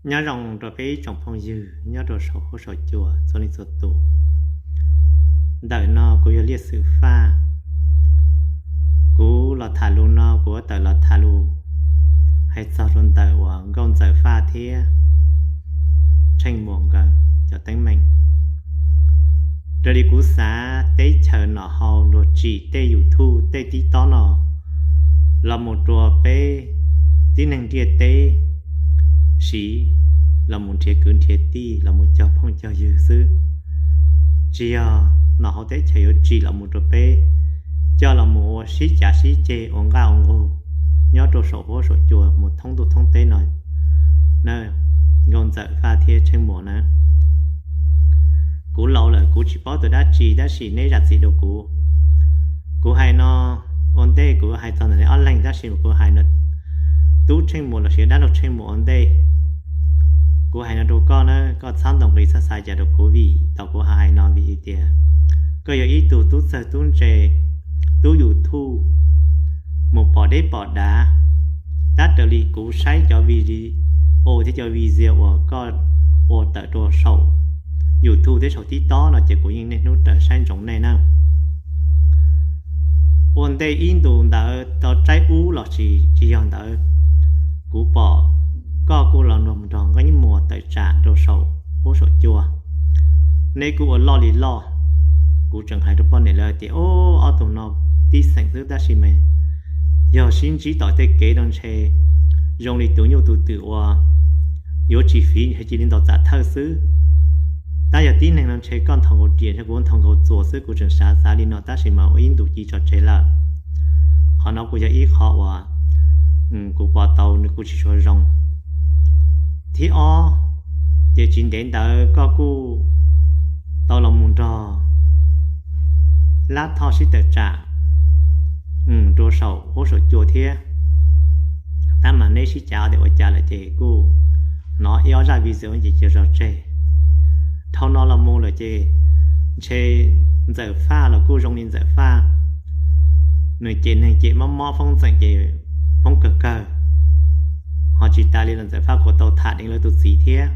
Nyob zoo rau peb ib tsoom phooj ywg nyob rau saum huab saum cua txhua leej txhua tus. Ntawm no kuv yog Liaj Xwm Faj. Kuv los tham lus no kuv yuav tawm los tham lus hais txog rau ntawm uas Nkauj Ntxawm Faj thiab Tsheej Muas nkawd cov teeb meem. Raws li kuv xav, teb chaws no ho luag tsim tej YouTube tej TikTok no los mus rau peb tib neeg ntiaj teb siv, los mus nrhiav kwv nrhiav tij, los mus cog phooj cog ywg xwb. Tsis yog no hauv teb chaws yuav tsim los mus rau peb coj los mus ua sib cav sib ceg ua nqaj ua nqug nyob rau saum huab saum cua mus thoob ntuj thoob teb no. Nkauj Ntxawm Faj thiab Tsheej Muas na, kuv laus lawm kuv tsis paub tus dab tsi tab sis neb zam txim rau kuv. Kuv hais no ua ntej kuv hais txog ntawm neb ob leeg tab sis kuv hais no, Tub Tsheej Muas los sis Dab Laug Tsheej Muas ua ntej. Kuv hais no rau koj na, koj txhob ntaus nqi txhob xav cas rau kuv vim tau kuv hais no vim tias koj yog ib tug tub txawg tub ntse, tub YouTube mus pom deb pom dav. Tab raws li kuv saib cov video thiab cov video uas koj ua tawm rau saum YouTube thiab saum TikTok no ces kuv yeej niaj hnub raws saib ntsoov nej na. Ua ntej ib ntus ntawd tau tsaib ub los tsis tsis yog ntawd, kuv pom koj kuj los nrog nrog Nkauj Muas tawm tsam rau saum huab saum cua. Neb kuj ua loj li loj. Kuv tseem hais rau poj niam lawv tias, o, ob tug no tib xeem xwb tab sis mas yog sib ntsib tom tej kev no ntshe zoo li tus nyuj tus twm uas yuav tsis fiv ntshe cia li ntaus txav thawj xwb. Tab yog tib neeg no ntshe koj nthos nkaus riam ntshe kuv nthos nkaus txuas xwb, kuv tseem xav xav li no tab sis mas ua ib ntus ci tso tseg lawm. Qhov no kuj yog ib qho uas kuv pom tau nws kuj tsis tshua zoo. Thib ob, ces tsis ntev ntawd koj kuj tau los mus nrog Lab Thoj sib tawm tsam rau saum huab saum cua thiab. Tab mas neb sib cav tias ua cas lawm ces kuj hnov ib ob zaj video ces cia zog tseg. Dhau no los mus lawm ces ntshe Ntxawm Faj los kuj zoo li Ntxawm Faj, nws cem neeg cem mob mob, foob ntxeem ces foob kawg kawg. Ho tsis tas li los Ntxawm Faj kuj tau tham deev lawv tus txiv thiab.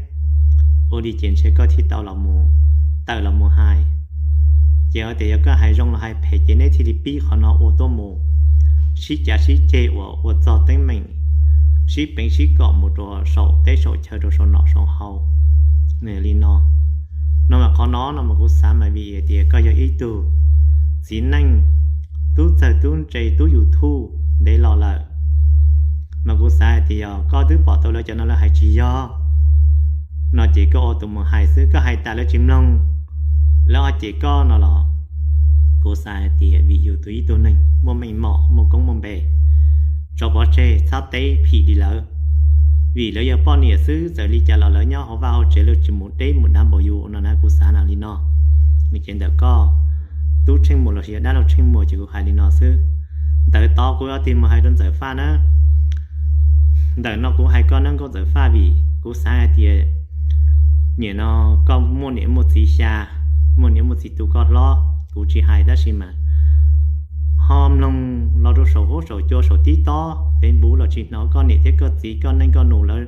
Ua li ces ntshe koj thiaj tau los mus tawm los mus hais. Ces tias yog koj hais zoo los hais phem ces neb thiaj li pib qhov no ua tuaj mus sib cav sib ceg uas ua txog teeb meem sib peev sib kom mus rau saum teb saum chaw rau saum nom saum haus. Nws li no, no mas qhov no no mas kuv xav mas vim tias koj yog ib tug txiv neej tub txawg tub ntse tub YouTube ntev los lawm, mas kuv xav hais tias yog koj twb pom tau lawv cov no lawv hais tsis yog no ces koj ua tus mus hais xwb, koj hais tas lawv tsis mloog, lawv ho cem koj no los kuv xav hais tias vim yus tus ib tug neeg muaj meej mom muaj koob muaj npe, tso pov tseg txhob teb phim li lawv. Vim lawv yog poj niam xwb, txawm li cas los lawv nyob hauv vaj hauv tsev, lawv tsis mus deb mus dav npaum yus no na, kuv xav na li no. Ces ntawm koj Tub Tsheej Muas los sis yog Dab Laug Tsheej Muas ces kuv hais li no xwb. Ntawm tod kuv yuav tig mus hais rau Ntxawm Faj na. Ntawm no kuv hais koj nawb Nkauj Ntxawm Faj, vim kuv xav hais tias nim no koj muaj niam muaj txiv xya, muaj niam muaj txiv tu koj hlob, kuv tsis hais tab sis mas ho mloog los rau saum huab saum cua saum TikTok, Facebook los tsis hnov koj niam thiab koj txiv koj neej koj nus lawv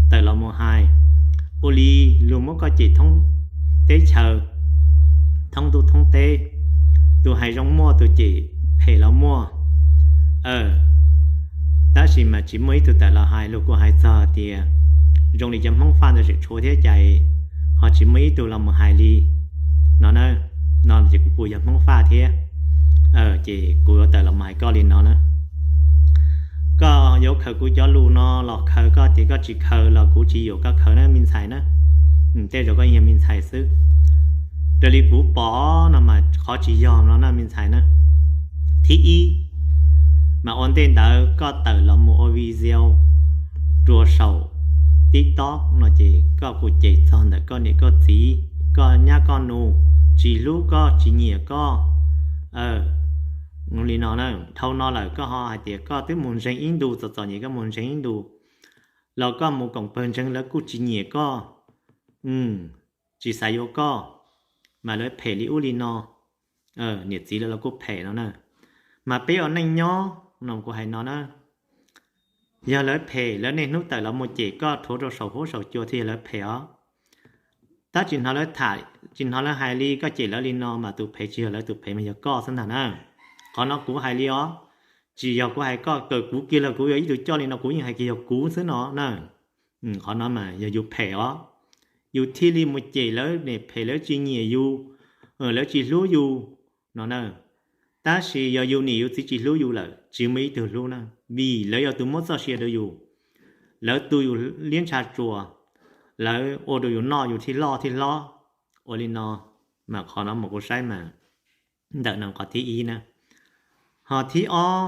tawm los mus hais ua li luag muab koj cem thoob teb chaws, thoob ntuj thoob teb. Tus hais zoo muaj, tus cem phem los muaj. Tab sis mas tsis muaj ib tug tawm los hais, luag kuj hais txog tias zoo li cov Hmoob Faj ntawd tseem tshuav thiab cas ho tsis muaj ib tug los mus hais li no na. No ces kuv kuj yog Hmoob Faj thiab, ces kuv yuav tawm los mus hais koj li no na. Koj yuav khaws kuv cov lus no los khaws, koj tias koj tsis khaws los kuv tsis yuam koj khaws na me ntxhais na. Tej zaum koj yog me ntxhais xwb. Raws li kuv pom no mas qhov tsis yog no na me ntxhais na. Thib ib, mas ua ntej ntawd koj tawm los mus ua video rau saum TikTok no ces koj kuj cem txog ntawm koj niam koj txiv, koj nyab koj nus, tsis hlub koj tsis nyiam koj. Li no na, dhau no lawm koj ho hais tias koj twb mus ntseeg ib ntus, txom txom nyem koj mus ntseeg ib ntus los koj mus koom pawg ntseeg lawv kuj tsis nyiam koj, tsis xav yuav koj, mas lawv phem li ub li no, niam txiv lawv los kuj phem no na. Mas peb ua neej nyob no kuv hais no na, Yog lawv phem, lawv niaj hnub tawm los mus cem koj rhuav rau saum huab saum cua thiaj yog lawv phem os. Tab tsis hnov lawv tham, tsis hnov lawv hais li, koj cem lawv li no mas tus phem tsis yog lawv, tus phem mas yog koj xwb ntag na. Qhov no kuv hais li os, tsis yog kuv hais koj, kawm kuv kiag los kuv yog ib tug coj li no kuv yeej hais kiag yog kuv xwb no na. Qhov no mas yog yus phem os, yus thiaj li mus cem lawv, niaj phem lawv tsis nyiam yus, lawv tsis hlub yus no na. Tab sis yog yus niam yus txiv tsis hlub yus lawm, tsis muaj ib tug hlub na, vim lawv yog tus muab txoj sia rau yus, lawv tu yus liab ntsha tsuas, lawv ua rau yus noj yus thiaj loj thiaj hlob. Ua li no mas qhov no mas kuv saib mas ntawm no qhov thib ib na. Ho thib ob,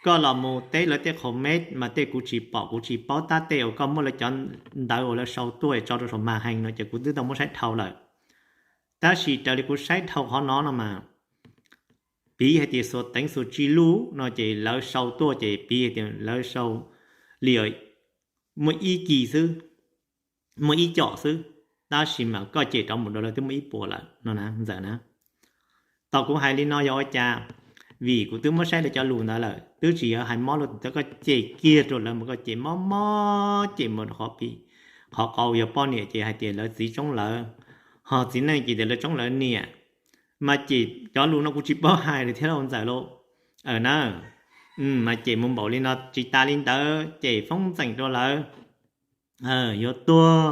koj los mus teb lawv tej comment mas tej kuv tsis pom kuv tsis paub, tab tej uas koj muab lawv cov ntawv uas lawv sau tuaj tso rau saum màn hình no ces kuv twb tau muab saib dhau lawm. Tab sis raws li kuv saib dhau qhov no no mas, piv hais tias xuas teev xuas tsis luj no ces lawv sau tuaj ces piv hais tias lawv sau li muaj ib kis xwb, muaj ib com xwb, tab sis mas koj cem rov mus rau lawv twb muaj ib puas lawm no na ntxawm na. Tau kuv hais li no yog ua cas? Vim kuv twb muab saib lawv cov lus ntawd lawm, twb tsis yog hais mob luaj, koj cem kiag rau lawv mas koj cem mob mob, cem mus rau qhov pib, qhov qau yog poj niam ces hais tias lawv txiv tsoob lawv, ho txiv neej ces tias lawv tsoob lawv niam. Mas cem cov lus no kuv tsis paub hais li thiab lauj ntxawm lauj. Aw na, mas cem mus npaum li no tsis tas li ntawd cem foob ntxeem rau lawv, yuav tuag,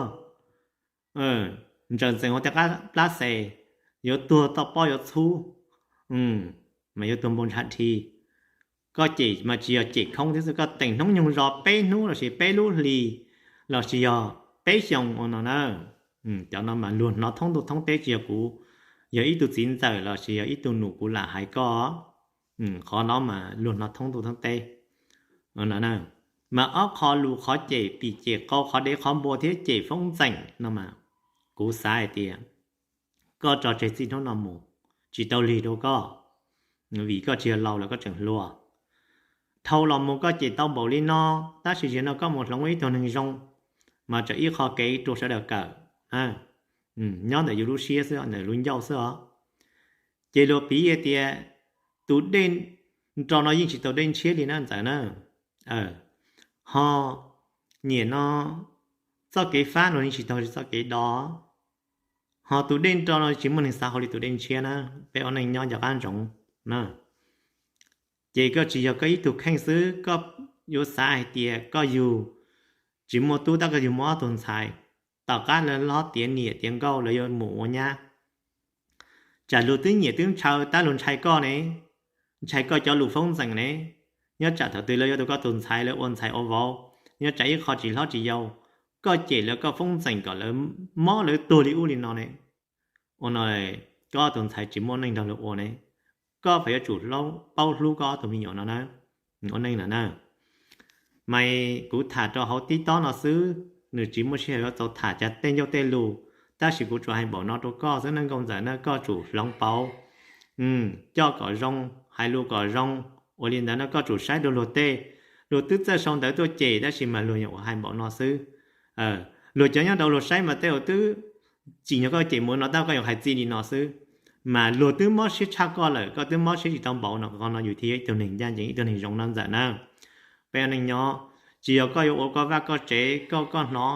ntsaws ntxeev hauv tej qab plab xes, yuav tuag toj pob yuav txhub, mas yuav tuag npau ntshav dhi. Koj cem mas tsis yog cem khoob thiab xwb, koj teem hnub nyoog zos peb hnub lossis peb lub hlis lossis yog peb xyoos ua no na. Cov no mas luag hnov thoob ntuj thoob teb, tsis yog kuv yog ib tug txiv ntxawm lossis yog ib tug nus kuv lam hais koj. Qhov no mas luag hnov thoob ntuj thoob teb no. Mas ob qho lus, qhov cem pim cem qau, qhov dev qhov npua thiab cem foob ntxeem no mas kuv xav hais tias koj tso tseg txij hnub no mus, tsis tau lig rau koj, vim koj tsis yog laus lawm, koj tseem hluas. Dhau los mus koj cem tau npaum li no, tab sis zaum no koj mus hloov ib tug neeg zoo, mas tsam ib qho kev rau sawv daws kawm, nyob ntawm yus lub siab xwb, ntawm lub ncauj xwb os. Ces luag piv hais tias tus dej nro no yeej tsis tau dej ntshiab li na ntxawm na. Ho nyiam no txoj kev fab no yeej tsis tau txoj kev do. Ho tus dej nro no tsis muaj neeg xav hauv li tus dej ntshiab na. Peb ua neej nyob nco qab ntsoov na. Ces koj tsis yog koj ib tug kheej xwb, koj yuav xav hais tias koj yug tsis muaj tub tab koj yug muaj ob tug ntxhais, tom qab lawv hlob tiav niam tiav nkauj lawv yuav mus ua nyab. Tsam luag twb nyiam twb ntshaw tab luag ntshai koj ne, ntshai koj cov lus foob ntxeem ne. Nyob tsam thaum twg lawv yuav tau koj tus ntxhais lawv ua ntxhais ua vauv, nyob tsam ib qho tsis hlob tsis yau, koj cem lawv, koj foob ntxeem kom lawv mob lawv tuag li ub li no ne. Ua no koj tus ntxhais tsis muaj neej nrog luag ua ne. Koj feem yuav tsum paub hlub koj ob tug me nyuam no na. Ua neej no na. Mas kuv tham rau hauv TikTok no xwb, nws tsis muaj sij hawm yuav tau tham cov tej ncauj tej lus, tab sis kuv tsuas hais npaum no rau koj xwb na nkauj ntxawm na, koj tsum hloov pauv, coj kom zoo, hais lus kom zoo. Ua li ntawd no koj tsum saib rau luag tej, luag twb txawj sau ntawv tuaj cem tab sis mas luag yeej hais npaum no xwb. Luag cov nyob rau luag saib mas tej zaum twb tsim nyog koj cem mus no tab koj yuav hais txij li no xwb. Mas luag twb mob siab tshaj koj lawm, koj twb mob siab tsis tau npaum no, qhov no yus thiaj yog ib tug neeg ncaj ncees, ib tug neeg zoo no ntxawm na. Peb ua neej nyob, tsis yog koj yuav ua koj vaj koj tsev, koj koj hnov,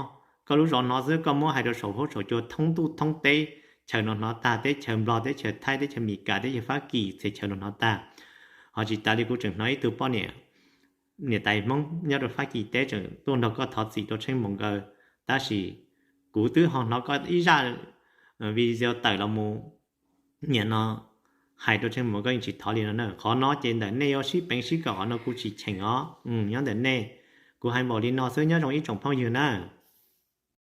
koj lub zos hnov xwb, koj muab hais rau saum huab saum cua thoob ntuj thoob teb, chaw no hnov tag, teb chaws Nplog, teb chaws Thaib, teb chaws Amelikas, teb chaws Fab Kis, txhia chaw no hnov tag. Ho tsis tas li kuv tseem hnov ib tug poj niam, niam tais Hmoob nyob rau Fab Kis teb tseem tuaj nrog koj thov txim rau Tsheej Maum nkawd, tab sis kuv twb ho hnov koj ib zaj video tawm los mus nim no hais rau Tsheej Maum koj yeej tsis thov li no na. Qhov no ces ntawm nej yuav sib peev sib kom, qhov no kuv tsis cheem os, nyob ntawm nej. Kuv hais npaum li no xwb, nyob zoo ib tsoom phooj ywg na.